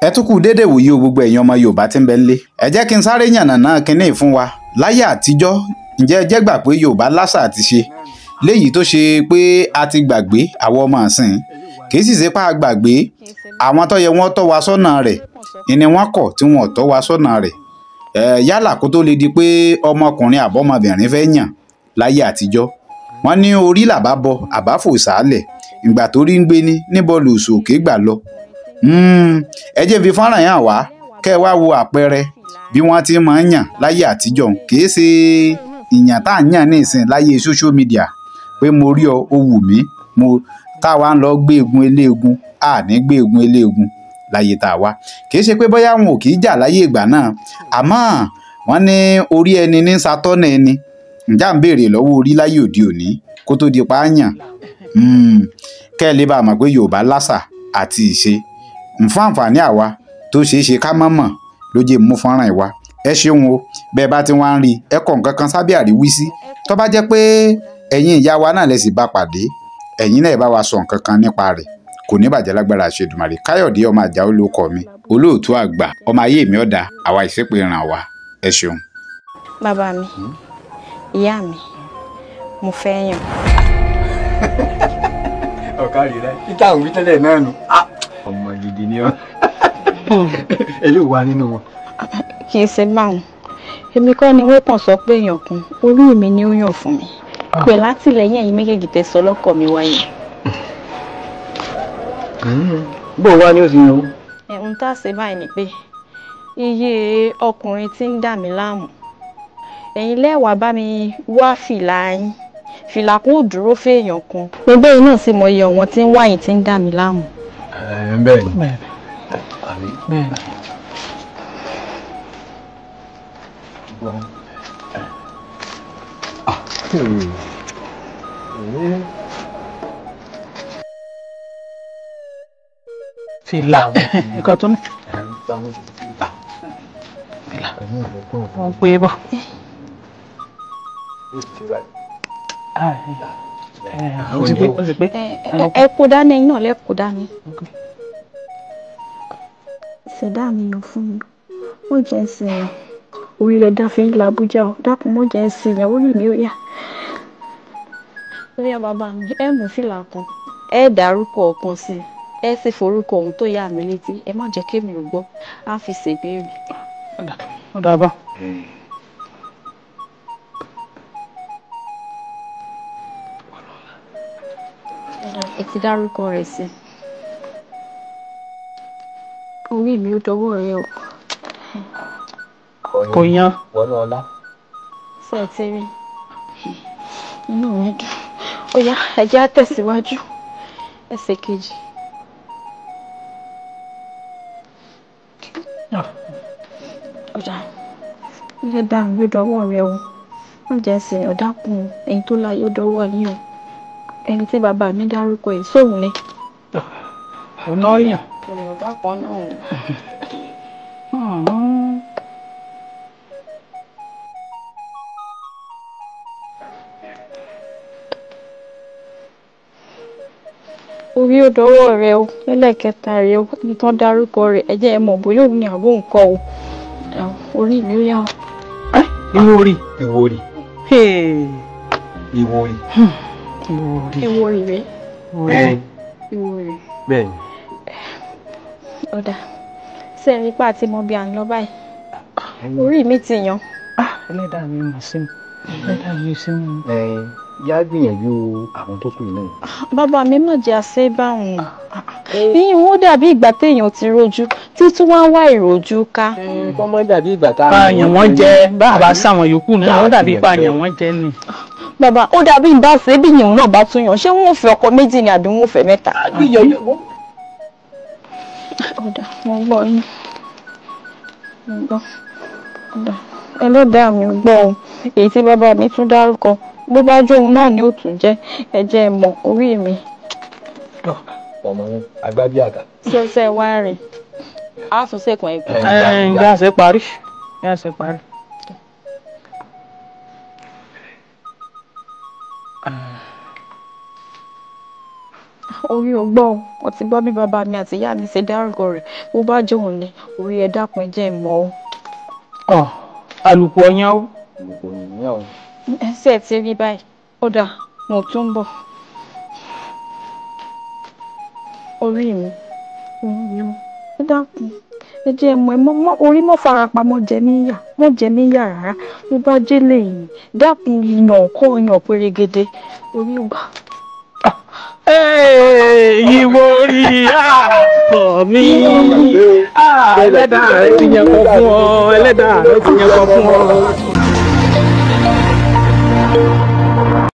Ẹ tún kú déédéé wòye o, gbogbo ẹ̀yin ọmọ Yorùbá tí ń bẹ ńlé. Ẹ jẹ́ kí n sáré yànnàná kinní fún wa. Láyé àtijọ́, ǹjẹ́ ẹ jẹ́ gbà pé Yorùbá lásà àti ṣe léyìí tó ṣe pé a ti gbàgbé àwọn ọmọ ìsìn, kì í sì ṣe pé a gbàgbé àwọn tó yẹ wọ́n tọ́ wa sọ́nà rẹ̀ ni wọ́n kọ̀ tí wọ́n tọ́ wa sọ́nà rẹ̀. Yálà kó tó lè di pé ọmọkùnrin àbọ́mọbìnrin fẹ́ yàn láyé àtijọ́, wọ́n ní orí làbá bọ àbáfò sàálẹ̀, ìgbà tó rí ń gbé ní níbo lòsù òkè gbà lọ. Ẹ jẹ́ fi fọ́nrán yàn wá kẹ́ ẹ wá wo àpẹẹrẹ bí wọ́n ti máa ń yàn láyé àtijọ́. Kì í ṣe ìyàn tá à ń yàn ní ìsìn láyé social media pé mo rí ọ, ó wù mí, mo táwa ń lọ gbé egun eléegun, a ní gbé egun eléegun láyé tá a wá. Kì í ṣe pé bóyá wọn ò kì í jà láyé ìgbà náà, àmọ́ wọ́n ní orí ẹni ní satọ́nà ẹni. Ǹjẹ́ à ń béèrè lọ́wọ́ orí láyé òde òní kó tó di pààyàn? Kẹ́ ẹ lè bá a mọ̀ pé Yorùbá lásà àti ìṣe ń fún àǹfààní àwa tó ṣeé ṣe ká mọ̀ mọ̀ ló jẹ́ mú fọ́nrán ìwá. Ẹ ṣeun o, bẹ́ẹ̀ bá ti wá ń rí ẹ kọ nǹkan kan sábẹ́ àríwísí. Tó bá jẹ́ pé ẹ̀yin ìyá wa náà lẹ sì bá pàdé, ẹ̀yin náà ẹ bá wa sọ nǹkan kan nípa rẹ̀. Kò ní bàjẹ́ lágbára àṣẹ Èdùmàrè. Káyọ̀dé ọmọ Àjàó ló kọ mi, olóòtú àgbà, ọmọ ayé mi ọ̀dà, àwa ìṣépè ràn wá. Ẹ ṣeun. Bàbá mi, ìyá mi, mo fẹ́ yàn. Ọ̀kárí rẹ̀ títà òun tẹ́lẹ̀ náà nù. Ọmọ gidi ni ọ́. Eléyìí wà nínú wọn. Kì í ṣe báwọn. Èmi kọ́ ni wọ́n kàn sọ pé èèyàn kan, orí mi ni ó yàn fún mi. Pẹ̀lú àtìlẹ́yìn ẹ̀yin méjèèjì tẹ́ sọ lọ́kọ̀ mi wáyé. Bó wá ní ó sì yan. Ẹ̀hún tá a ṣe báyìí ni pé iye ọkùnrin tí ń dà mí láàmú, ẹ̀yin lẹ́wàá bá mi wá fìlà yín, fìlà kún ò dúró fèèyàn kan. Gbogbo ẹ̀yin náà sì mọ iye ọ̀wọ́n tí ń wá yín tí ń dà mí láàmú. Bẹ́ẹ̀ ni. Bẹ́ẹ̀ ni. Fìlà nǹkan tó ní. Fìlà wọ́n pé bọ̀. Ó ti pé. Ẹ kó dání, ẹ̀yin náà lẹ kó dání. Ṣẹ̀dá mi yàn fún mi, ó jẹ́ ẹsẹ̀ yàn. Orí rẹ̀ dá fi ń la Abuja o, dákun mọ́ jẹ́ ẹsẹ̀ yàn, orí mi ò yá. Ó yá bàbá mi, ẹ mú fìlà kan, ẹ dárúkọ ọ̀kan sí i, ẹ sì forúkọ ohun tó yà mí létí, ẹ má jẹ́ kémi ò gbọ́, á fi ṣèbéèrè. Ó dà bá. Ẹ ti dárúkọ rẹ̀ sí. Orí mi ò dọwọ́ rẹ o. Kò yan. Wọnú ọlá. Ṣé ẹ ti rí? Inú mi dùn. Ó yá, ẹ jẹ́ á tẹ̀síwájú. Ẹsẹ̀ kejì. Ọ̀dà, ẹlẹ́dàá mi ò dọwọ́ rẹ o. Má jẹ́ ẹsẹ̀ ọ̀dàkùn ẹ̀yin tó láyé ó dọwọ́ yín o. Ẹni tí bàbá mi dárúkọ ẹ̀ sóun ni. Ọ̀nà ọ̀yàn. Yorùbá kan náà. Orí ó dọwọ́ rẹ o, lẹ́lẹ́kẹta rẹ o, ẹni tán dárúkọ rẹ̀ ẹ jẹ́ ẹ mọ̀ bóyá òun ni àbó nǹkan o. Orí mi ó yá o. Ìwòrì. Ìwòrì. Ìwòrì. Ìwòrì rẹ. Ìwòrì. Bẹ́ẹ̀ni. Ọ̀dà, ṣé ẹ rí pa àti mọ bí à ń lọ báyìí? Orí mi ti yàn. Ẹlẹ́dàá mi mọ̀ sí mi. Ẹlẹ́dàá mi sí mi. Yá gbìyànjú àwọn tó kù náà. Bàbá mi mọ̀ jẹ́ àṣẹ báwọn. Ìyẹn ó dàbí ìgbà téèyàn ti rojú, títún wá wá ìrojú ká. Kọ́ mọ́ dàbí ìgbà tá a yàn wọ́n jẹ, bá a bá sáwọn yòókù náà, ó dàbí pa yàn wọ́n jẹ ni. Bàbá, ó dàbí ìbá ṣe bí ìyẹn náà bá tún yàn, ṣé wọ́n ò fẹ́ ọkọ méjì ni àbí wọ́n ò fẹ́ mẹ́ta? Ọ̀dà, mo gbọ́ yín. Mo gbọ́. Ọ̀dà, ẹlẹ́dàá mi gbọ́ o. Èyí tí bàbá mi tún dárúkọ, bó bá jóun náà ni ó tún jẹ́, ẹ jẹ́ ẹ mọ̀ orí mi. Ọmọ agbábíàká. Ṣẹ̀ṣẹ̀ wá rìn. A tún ṣèkùn ẹ̀gbọ́n. Ẹ ǹ ṣe parí. Ẹ ṣe parí. Orí ò gbọ́, mo ti gbọ́ bí bàbá mi àti ìyá mi ṣe dárúkọ rẹ̀. Bó bá jẹ́ òun ni, orí ẹ dákun, ẹ jẹ́ n mọ̀ o. Àlùkò ọyàn o. Àlùkò ọyàn o. Ẹsẹ̀ ti rí báyìí, ó dáa, mo tún ń bọ̀. Orí mi, orí mi, ẹ dákun, ẹ jẹ́ mọ̀, ẹ mọ́ orí mọ́ farapamọ́ jẹ níyà, mọ́ jẹ níyà rárá. Bó bá jẹ́ lẹ́yìn, dákun yàn kó yàn pérégedé, orí gbà. Ìwọ orí àpọ̀ mi, ẹlẹ́dàá rẹ ti yẹn kọ fún ọ, ẹlẹ́dàá rẹ ti yẹn kọ fún ọ.